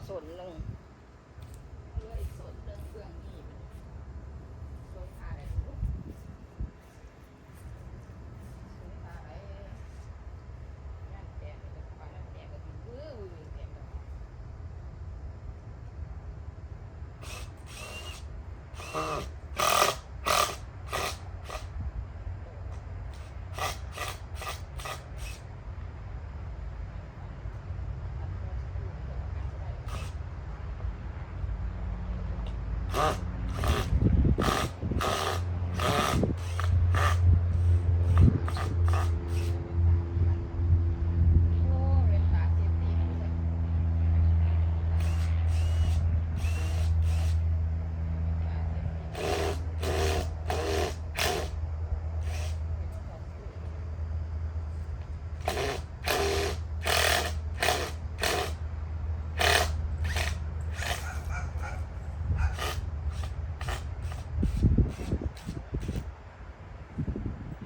ສົ້ນໜຶ່ງ ເຫຼືອອີກສົ້ນໜຶ່ງເບື້ອງນີ້ ສົ້ນທ່າໃດ ສົ້ນທ່າໃດ ນັ້ນແຕກ ນັ້ນແຕກ ແຕກ ເ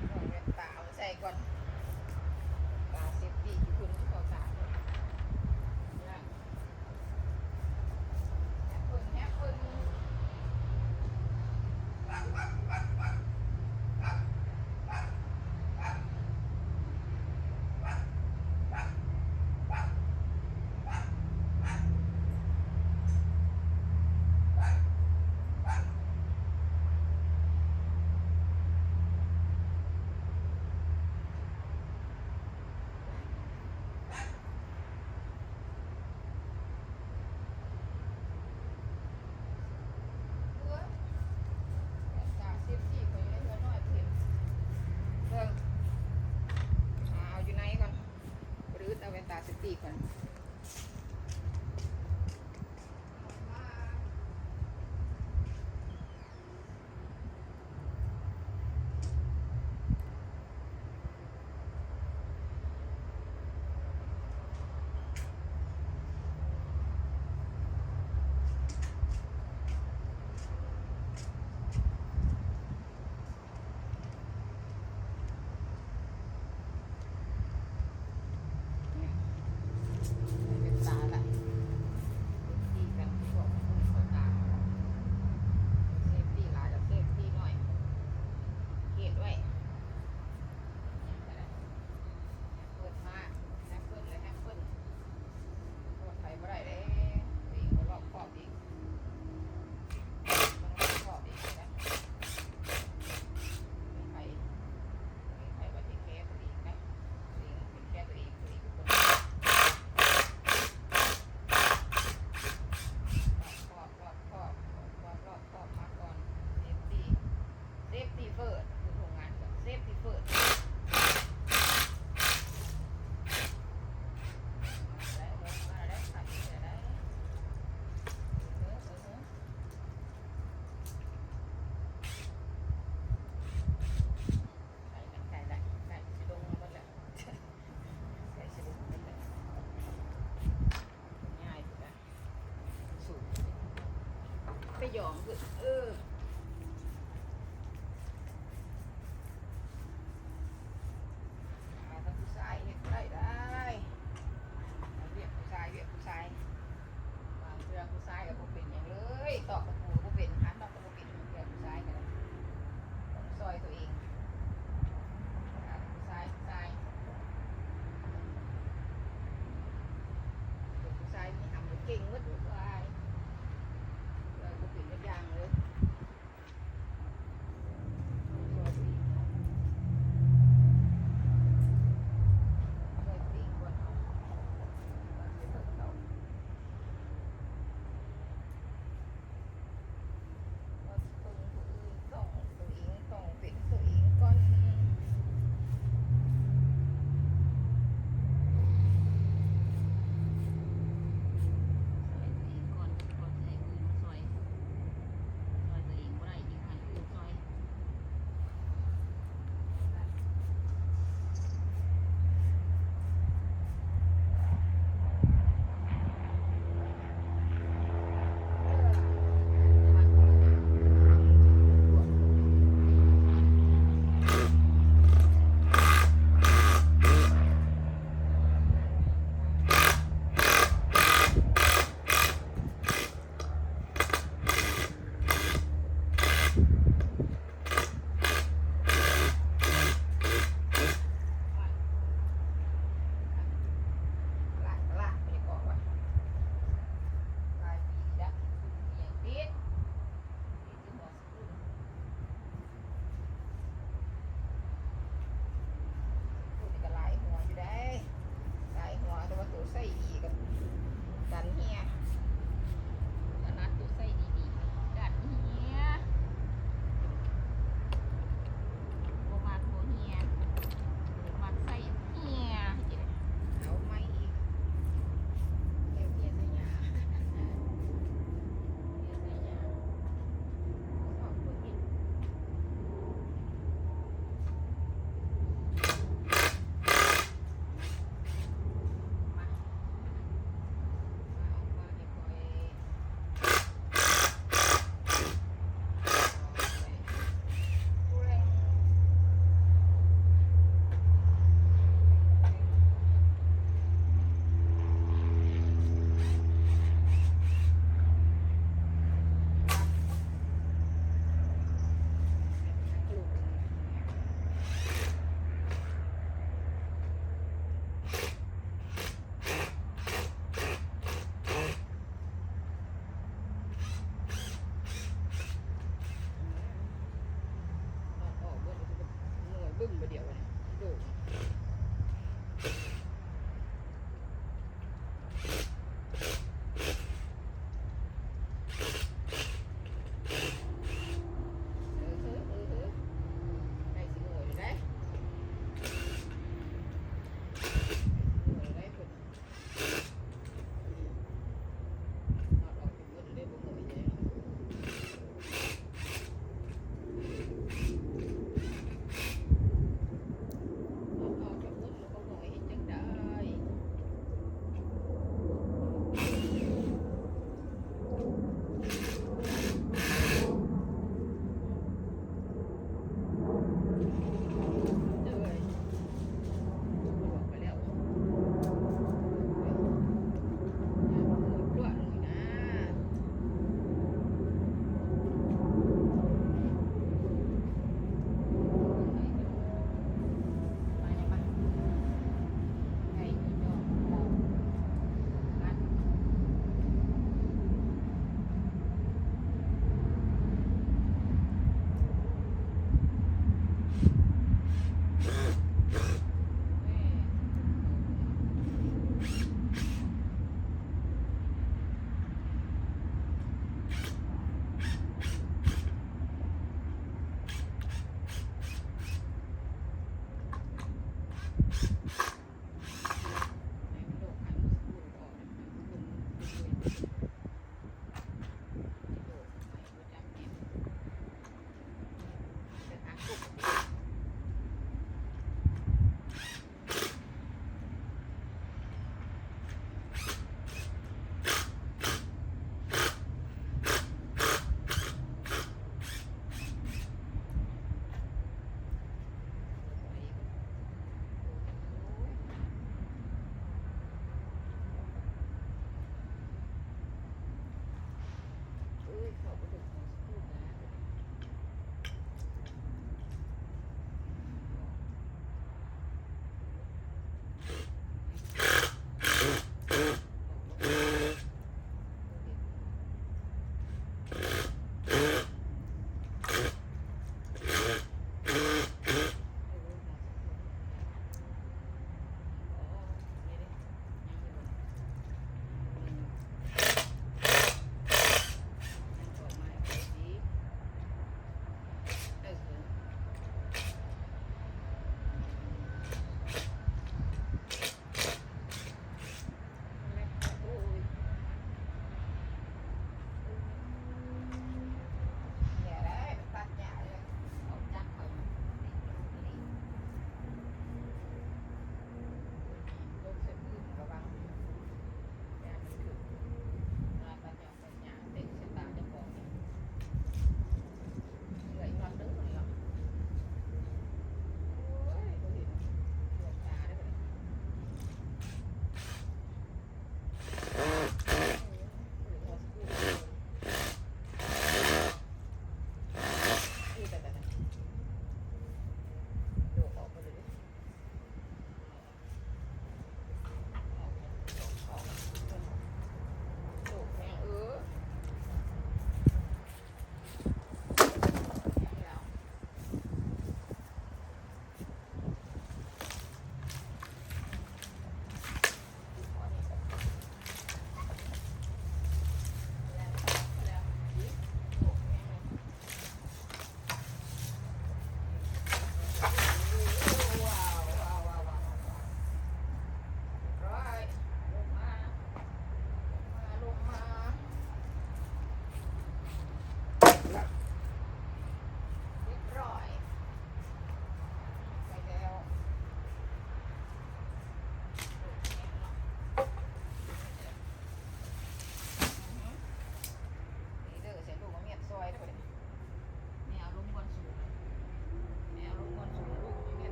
ອົາແວ່ນຕາມາໃສ່ກ່ອນ ຕາເຊຟຕີ້ຢູ່ພຸ້ນ ເຂົ້າສານ ເບິ່ງ ເອົາຢູ່ໃນກ່ອນ ບໍ່ໄດ້ອຶດ ເອົາແວ່ນຕາເຊຟຕີ້ກ່ອນ. ເປີດມາ ແຮບເພິ້ນເລີຍ ແຮບເພິ້ນ ປອດໄພບໍ່ໄດ້ເດ້ ຕົວເອງບໍ່ລອບຄອບອີກ ຕ້ອງລອບຄອບອີກນະ ມີໃຜ ມີໃຜວ່າເທກແຄຕົວເອງນະ ຕົວເອງເທກແຄຕົວເອງ ຕົວເອງເປັນຄົນ ລອບຄອບ ລອບຄອບ ຄວາມລອບຄອບມາກ່ອນ ເຊຟຕີ້ Safety first ຢູ່ໂຮງງານເພິ່ນ Safety first ມາແລ້ວ ລົງມາແລ້ວ ຂັບມາແລ້ວ ເອີ ເອີ ໃກ້ແລ້ວ ໃກ້ແລ້ວ ໃກ້ຊິລົງໝົດແລ້ວ ໃກ້ຊິລົງໝົດແລ້ວ ງ່າຍພຸ້ນນະ. ສູງ ໄປຢອງເພິ່ນ ເອີ ຖ້າຜູ້ຊາຍເຮັດບໍ່ໄດ້ ໄດ້ ວຽກຜູ້ຊາຍ ວຽກຜູ້ຊາຍ ບາງເທື່ອຜູ້ຊາຍກໍບໍ່ເປັນຫຍັງເລີຍ ຕອກກະປູກໍບໍ່ເປັນ ຫາຕອກກໍບໍ່ເປັນ ເທື່ອຜູ້ຊາຍກໍໄດ້ ຕ້ອງຊ່ອຍຕົວເອງ ຜູ້ຊາຍ ຜູ້ຊາຍ ຜູ້ຊາຍມີຫຳເກັ່ງໝົດ ຜູ້ຊາຍ ເອີ ບໍ່ເປັນຈັກຢ່າງເລີຍ ຊ່ອຍຕົວເອງເນາະ ຊ່ອຍຕົວເອງກ່ອນເນາະ ກ່ອນຊິເຖິງເຂົາ.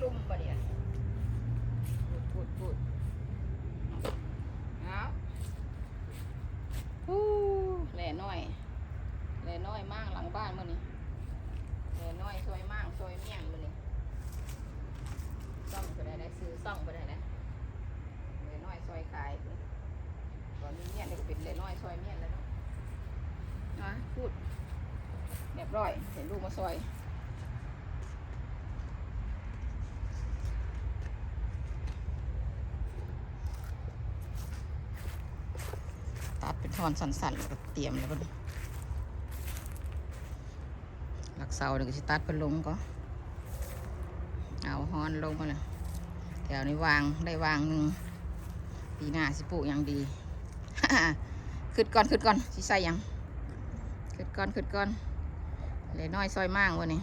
ລຸ່ມບໍ່ນີ້ນະ. ພຸ້ນໆໆ ເອົາ ໂອ້ ແຫຼນ້ອຍ ແຫຼນ້ອຍມ້າງຫຼັງບ້ານມື້ນີ້. ແຫຼນ້ອຍຊ່ອຍມ້າງຊ່ອຍມ້ຽງມື້ນີ້. ຊ່ອງບໍ່ໄດ້ ຊື່ຊ່ອງບໍ່ໄດ້ ແຫຼນ້ອຍຊ່ອຍຂາຍ. ຕອນນີ້ມ້ຽງນີ້ກໍເປັນແຫຼນ້ອຍຊ່ອຍມ້ຽງແລ້ວເນາະ. ອາ ພຸ້ນ ຮຽບຮ້ອຍ ເຫັນລູກມາຊ່ອຍ. ຕັດເປັນທ່ອນສັ້ນໆ ແລ້ວກໍຕຽມແລ້ວບັດນີ້. ຫຼັກເສົານີ້ກໍຊິຕັດເພິ່ນລົງກ່ອນ ເອົາຮອນລົງມາແລ້ວ. ແຖວນີ້ວ່າງ ໄດ້ວ່າງໜຶ່ງ ປີໜ້າຊິປູກຫຍັງດີ. ຄຶດກ່ອນ ຄຶດກ່ອນ ຊິໃສ່ຫຍັງ ຄຶດກ່ອນ ຄຶດກ່ອນ. ແຫຼນ້ອຍຊ່ອຍມ້າງມື້ນີ້.